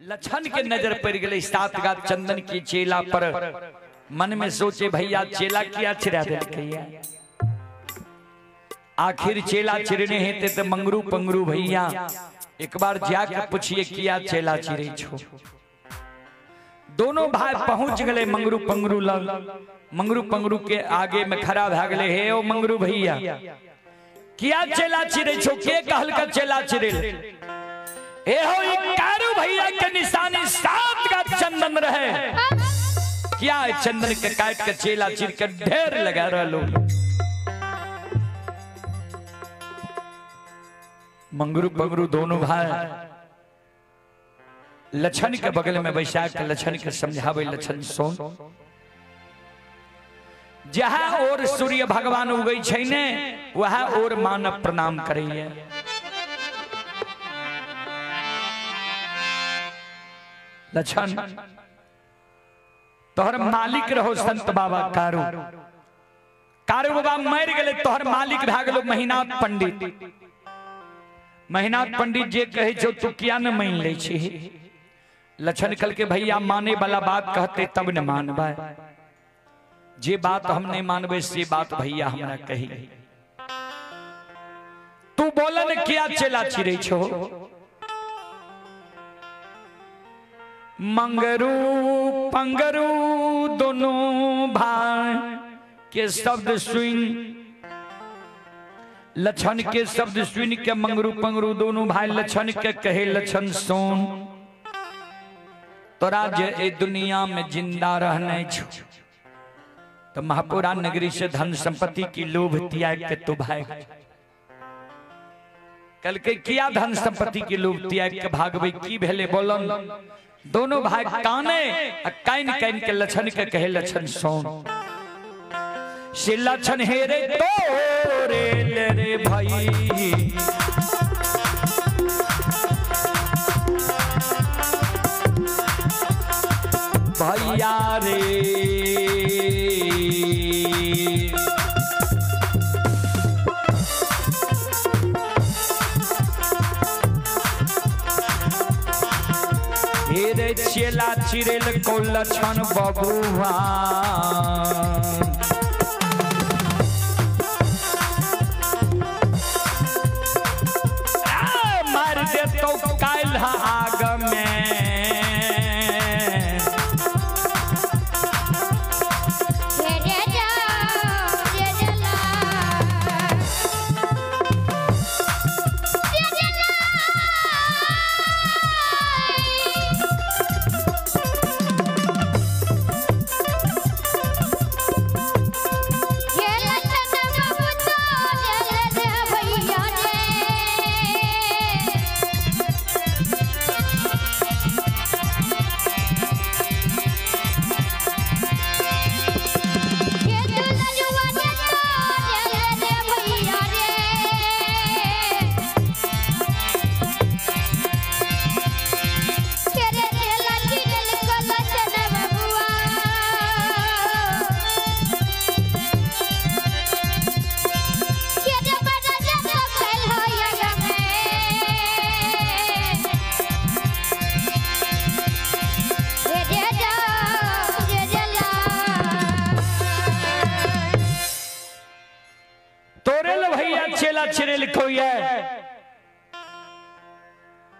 लछन के नजर पड़ गई सात गात चंदन की चेला पर। मन में सोचे भैया चेला किया चिरा देलकैया, आखिर चेला चिरने हेते तो मंगरू पंगरू भैया एक बार जाके पूछिए किया चेला चिरे छो। दोनों भाई पहुंच गए मंगरू पंगरू लग। मंगरू पंगरू के आगे में खड़ा भा गए, हे ओ मंगरू भैया किया चेला चिरे छो, के कहल का चेला चिरे? ए हो कारू भैया के निशानी सात का चंदन रहे, क्या चंदन के काट के चेला चिर के ढेर लगा रहा लोग। मंगरू पंगरू दोनों भाई लछन के बगल में बैसा के लछन के समझावे, लछन सोन जहां और सूर्य भगवान उगै छै ने वहां और मानव प्रणाम करैया। लछन तोहर मालिक रहो संत बाबा कारू, कारू बाबा मर गए तोहर मालिक भा गेलो महिनाथ पंडित। महिनाथ पंडित जे कहे छौ तू किया न मान ले छी? लछन कल के भैया माने वाला बात कहते तब न मानबा, जे बात हम नहीं मानबे से बात भैया हमरा कही। तू बोलन किया चेला चिरे छो? मंगरू पंगरू दोनों भाई के शब्द सुन, लछन के शब्द सुन के मंगरू पंगरू दोनों भाई लछन के कहे, लछन सोन तोरा जे ए दुनिया में जिंदा रहने छो तो महापुरा नगरी से धन संपत्ति की लोभ त्याग के तो भाग। कल के किया धन संपत्ति की लोभ त्याग के भागबे की भेले बोलन? दोनों भाई काने काइन काइन के लछन के कहे, लछन सोन से लछन हेरे तोरे ले रे भाई, भैया रे हेरे चेला चिरेल को लछन बबुआ। मार दे तो काल आग में,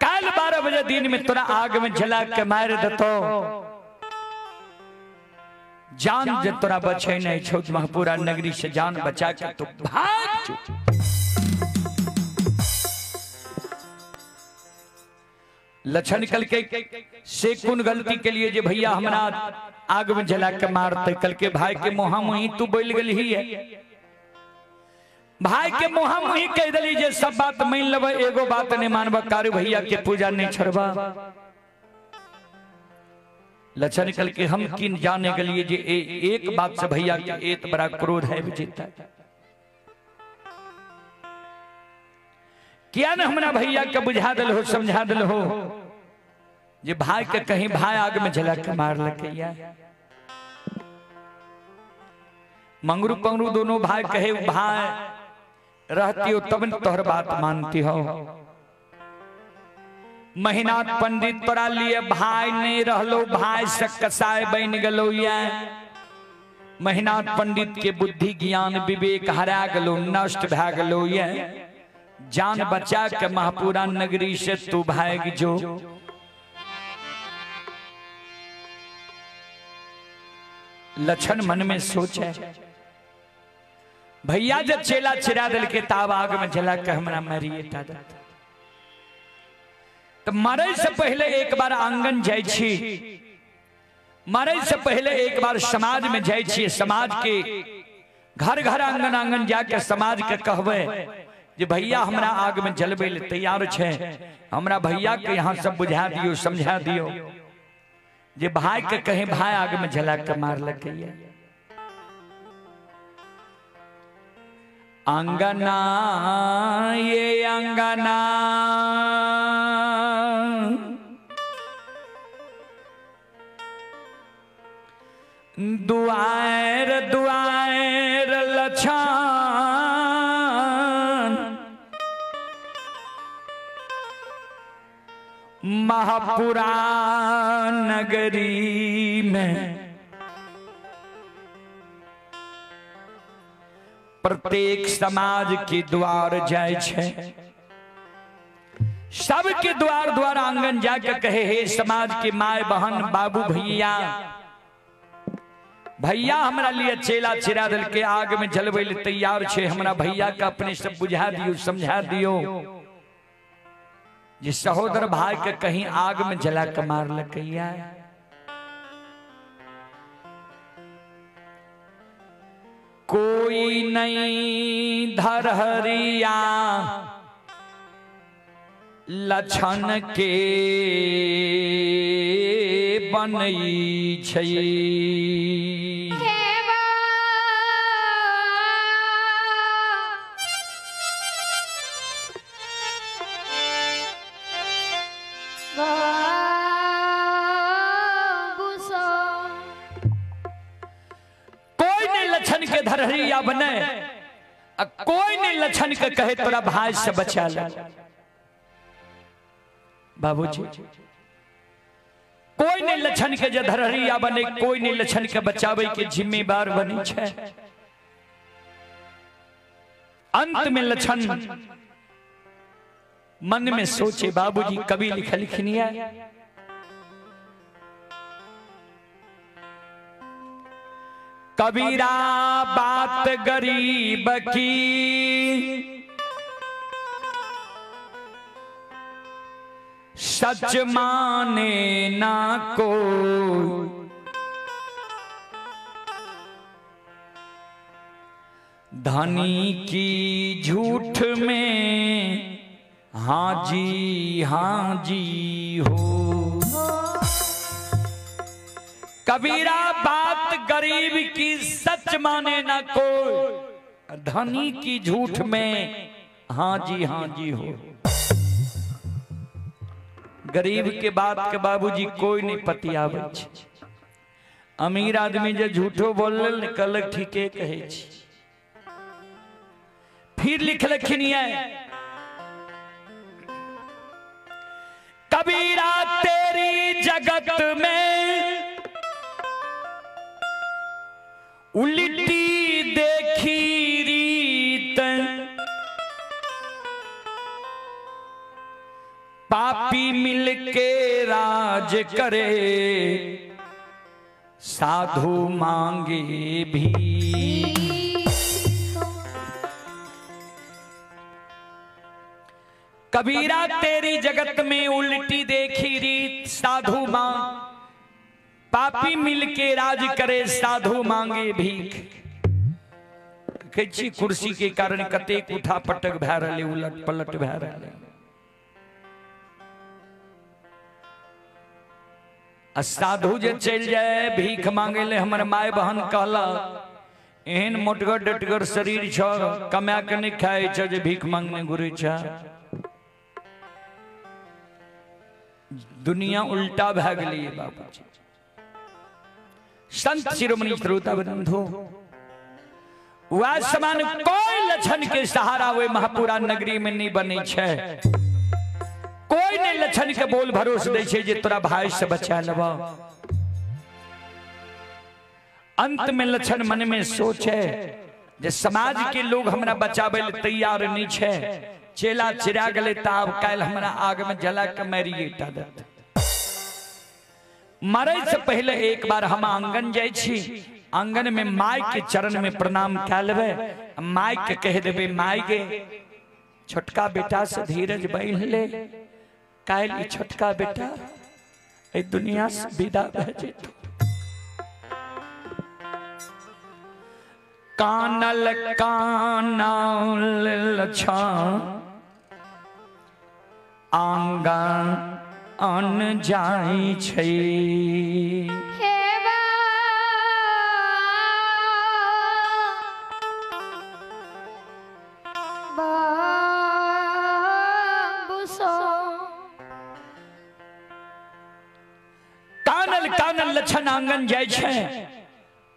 काल 12 बजे दिन में तोरा आग में जला के मार देतो, जान जे तोरा बचे नहीं छो महापुरा नगरी से जान बचा के तो भाग जो। लछन कल के से कौन गलती के लिए जे भैया हमरा आग में जला के मारते? कल के भाई के मुहा मुही तू बोल गई ही है, भाई के मुहा मुही कह दिली जे सब बात मान लेब एगो बात नहीं मानब, कारू भैया के पूजा नहीं छोड़बा। लछन कल के हम किन जाने के लिए जे एक बात से भैया के एत बड़ा क्रोध है जीता, किया न हमरा भैया के बुझा दिल हो समझा दिल हो जे भाई के कहीं भाई आग में जला के मार लकैया। मंगरू पंगरू दोनों भाई कहे भाई रहती हो तब तोहर बात मानती हो, महिनाथ पंडित तोरा लिए भाई नहीं रहलो, भाई से कसाई बन गलो। ये महिनाथ पंडित के बुद्धि ज्ञान विवेक हरा गलो, नष्ट भा गलो। ये जान बचा के महापुरा नगरी से तू भाग जो। लक्षण मन में सोचे, भैया जब चेला चिरा दिल के ताब आग में जला के हमरा मरिए तो मरे से पहले एक बार आंगन जाय छी, मरे से पहले एक बार समाज में जाय छी, समाज के घर घर आंगन आंगन जाके समाज के कहबे जे भैया हमरा आग में जलबे ले तैयार छे, हमरा भैया के यहाँ सब बुझा दियो समझा दियो जे भाई के कहे भाई आग में जला के मारलकै। अंगना ये अंगना दुआर दुआर लछान महापुरा नगरी में प्रत्येक समाज के द्वार जाय छे, सबके द्वार द्वार आंगन जाके कहे हे समाज के my बहन बाबू भैया, भैया हमरा लिए चेला चिरा दिल के आग में जलबे ले तैयार छे, हमरा भैया का अपने सब बुझा दियो समझा दियो जे सहोदर भाई के कहीं आग में जला के मारलकैया। कोई नहीं धरहरिया लछन के बनई छै। कोई नहीं लछन के धरहरिया बने, कोई नहीं लछन के कहे तोरा भाई से बचा ले। बाबूजी कोई नहीं लछन के जे धरहरिया बने, कोई नहीं लछन के बचावे के जिम्मेदार बनी छे। अंत में लछन मन में सोचे, बाबूजी कवि लिखलखिन है कबीरा बात गरीब की सच माने ना को, धनी की झूठ में हाँ जी हो। कबीरा बात गरीब की सच माने ना कोई, धनी की झूठ में हाँ जी हो। गरीब के बात के बाबूजी कोई नहीं पतियाबै छै, अमीर आदमी जे झूठो बोलल कहलक ठीके कहै छै। फिर लिखलखिन ये कबीरा तेरी जगत में उल्टी देखी रीत, पापी मिलके राज करे साधु मांगे भी। कबीरा तेरी जगत में उल्टी देखी रीत, साधु मांग पापी मिलके राज करे साधु मांगे भीख। कहै छी कुर्सी के कारण कतेक उठा पटक भए रहलै, उलट पलट भए रहलै। आ साधु जे चलि जाय भीख मांगे ले, हमर my बहन कहलक एहन मोटगर डटगर शरीर छ, कमा के नहीं खाइ छ जे भीख मांगने घुरै छ। दुनिया उल्टा भए गेलै बाबूजी। संत शिरोमणि श्रोता बंधु, वह समान कोई लक्षण के सहारा वे महापुरा नगरी में नहीं बने छे, कोई नहीं लछन के बोल भरोस दै छै जे तोरा भाई से बचा लेबो। अंत में लछन मन में सोचे जे समाज के लोग हमरा बचावे ले तैयार नहीं छे, चेला चिरा गले ताब काल हमरा आग में जला के मारिए टा देत। मरे से पहले एक बार हम आंगन जाय छी, आंगन में माय के चरण में प्रणाम कए लेबै, माय के कह देबै माय गे छोटका बेटा से धीरज बांध ले, काल्हि ई छोटका बेटा एहि दुनिया से विदा भए जेतौ। कानल कानल लछन आंगन अन जाई छै। कानल कानल लछन आंगन जाय छै,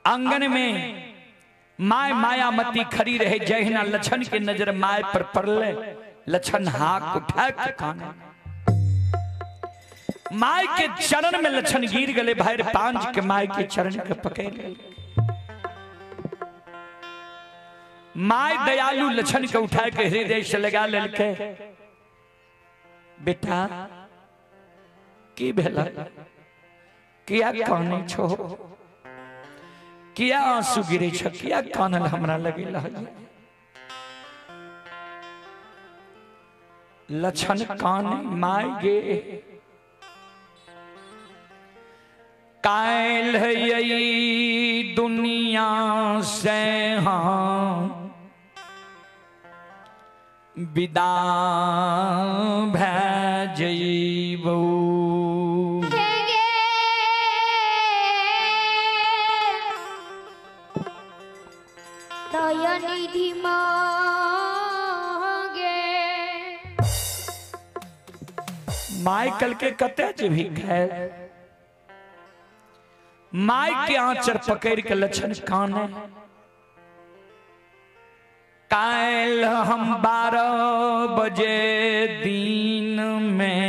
आंगन में my Mayamati खड़ी रहे। जहिना लछन के नजर my पर पड़ले, लछन हाथ उठा के काने my के चरण में लछन गिर गले। भाई पांच के my के चरण के पकड़ ले। My दयालु लछन के उठा के हृदय से लगा लेलके, बेटा की भेला, किया काने छो, किया आंसू गिरे छ, किया कानल हमरा लगे। लछन कान my गे कायल है दुनिया से हाँ विदा भै जइबो। दयानिधि मांगे माइकल के कते जेबही खैर। My के आंचर पकड़ के लछन काने कायल हम 12 बजे दिन में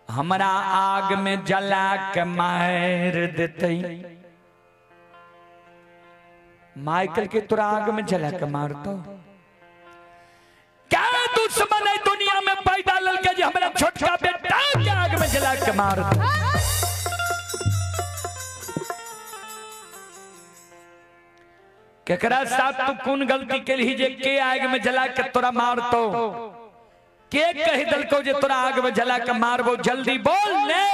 हमरा आग में जला के मार देते। माइकल के तोरा आग में जला के मारतो। क्या दुश्मन है दुनिया में पैदा ललके जे हमरा छोटका बेटा के आग में जला के मारतो। केकरा साथ तू कौन गलती केलही जे के आग में जला के तोरा मारतो, के कह दलको जे तोरा आग में जला के मारबो, जल्दी बोल ने।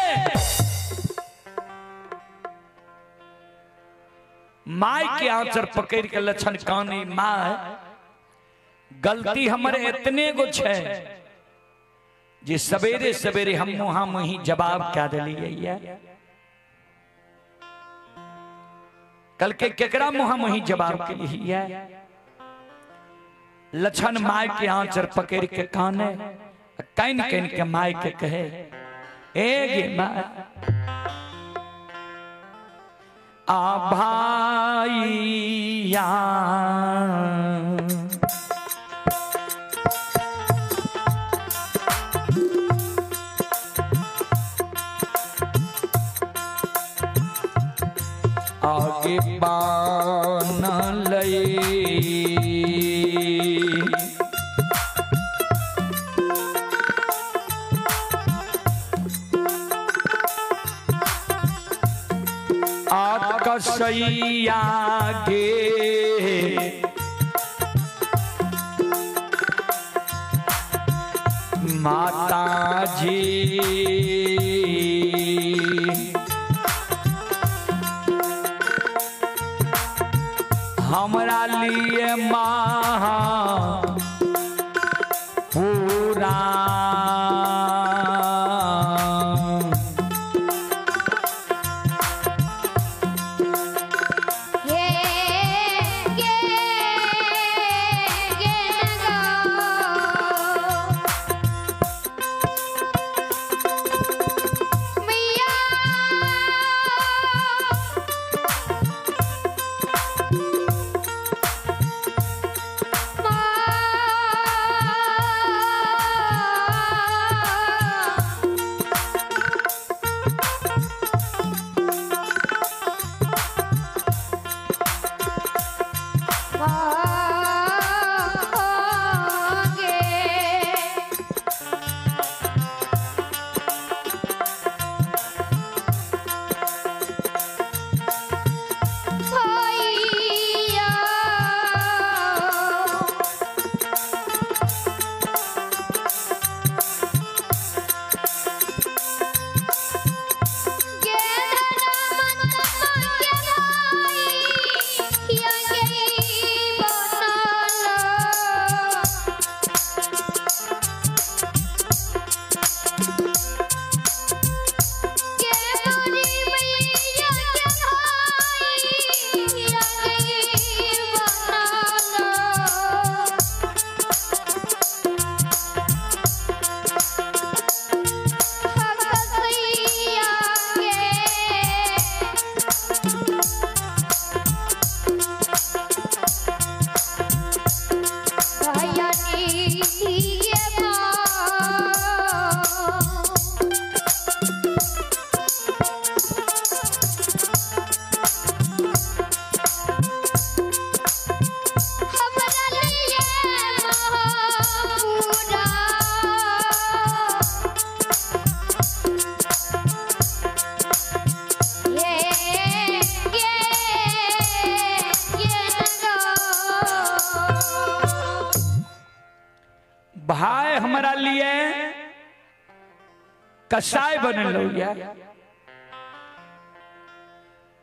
My के आंचर पकड़ के लछन कानी, my गलती हमरे इतने गो छे जे सवेरे सवेरे हम मुहा मुही जवाब क्या दिलियै। कल के केकरा मुहा मुही जवाब के लिए। लछन my के आंचर पकड़ के काने can can के my के कहे, ए गे my आ भाईया आगे बान लई आकसैया गे माता जी हमरा लिए माँ पूरा कसाई बनलो या।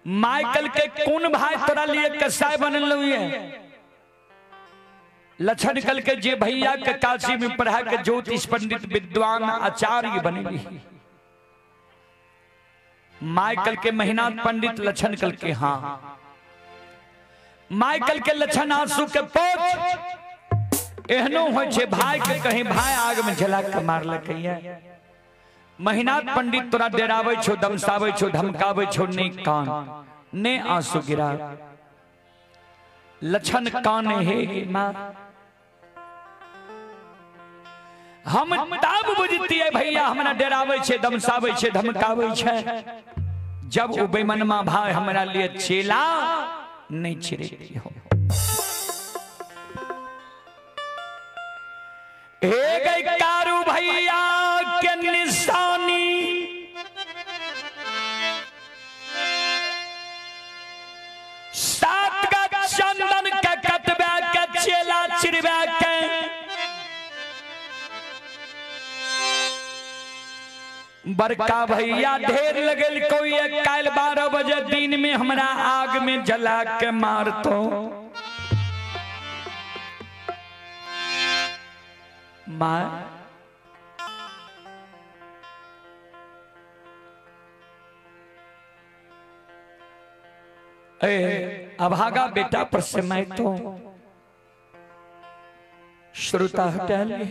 माइकल के कौन भाई तोरा लिए कसाई बनलो या? लक्षण कल के जे भैया के काशी में पढ़ा के ज्योतिष पंडित विद्वान आचार्य बनेली। माइकल के महिनाथ पंडित लक्षण कल के हाँ। माइकल के लक्षण आंसू के पोछ एहनो हो छे भाई के कहीं भाई आग में जला के मारलकै। महिनाथ पंडित तोरा डराबै छो, दमसाबै छो, धमकाबै छो, ने कान ने आंसू गिरा। लक्षण कान हे मां, हम तब बुझतिए भैया हमरा डराबै छे, दमसाबै छे, धमकाबै छे, जब उ बेमनमा भाई हमरा लिए चेला नहीं छिड़े हो। हे गई कारू भैया के निशानी, सात का चंदन के कटबा के चेला चिड़बा के बड़का भैया ढेर लगल कोई काल 12 बजे दिन में हमरा आग में जला के मारतो। मां ए अभागा बेटा पर से मैं तो श्रोता हटा ले।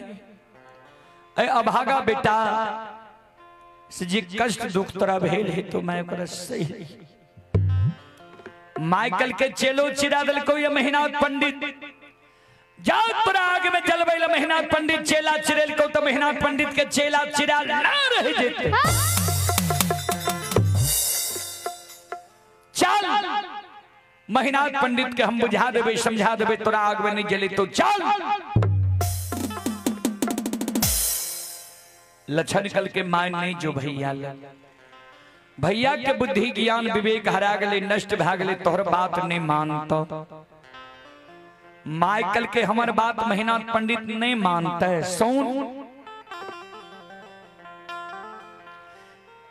ए अभागा बेटा से जी कष्ट दुख तोरा भेल है तो मैं ओकरा सही। माइकल के चेलो चिरा देलको ये महिनाथ पंडित, जाओ तोरा आग में जलबै ले महिनाथ पंडित चेला चिरेलको तो महिनाथ पंडित के चेला चिरा ना रह जेते। चल महिनाथ पंडित के हम बुझा देबै समझा देबै तोरा आग में नहीं जले तो चल। लक्षण कल के मान नहीं जो भैया भैया के बुद्धि ज्ञान विवेक हरा गले नष्ट भा गले तोहर बात नहीं मानतो। माइकल के हमर बात महिनाथ पंडित नहीं मानता है। सुन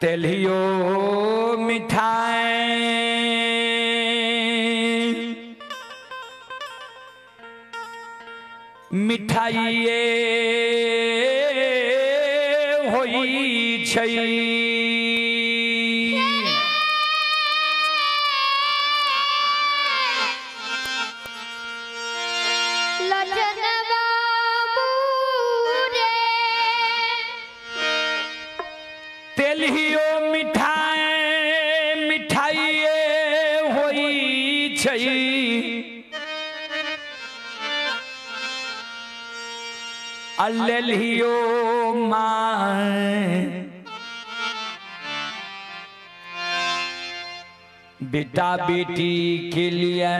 तेलियो मिठाई मिठाइये होई छै, लक्षण बाबू रे तेलियो मिठाई मिठाइये होई छै, अल्लियो मां बेटा बेटी के लिए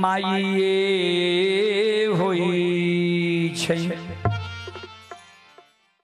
माइये होई छै।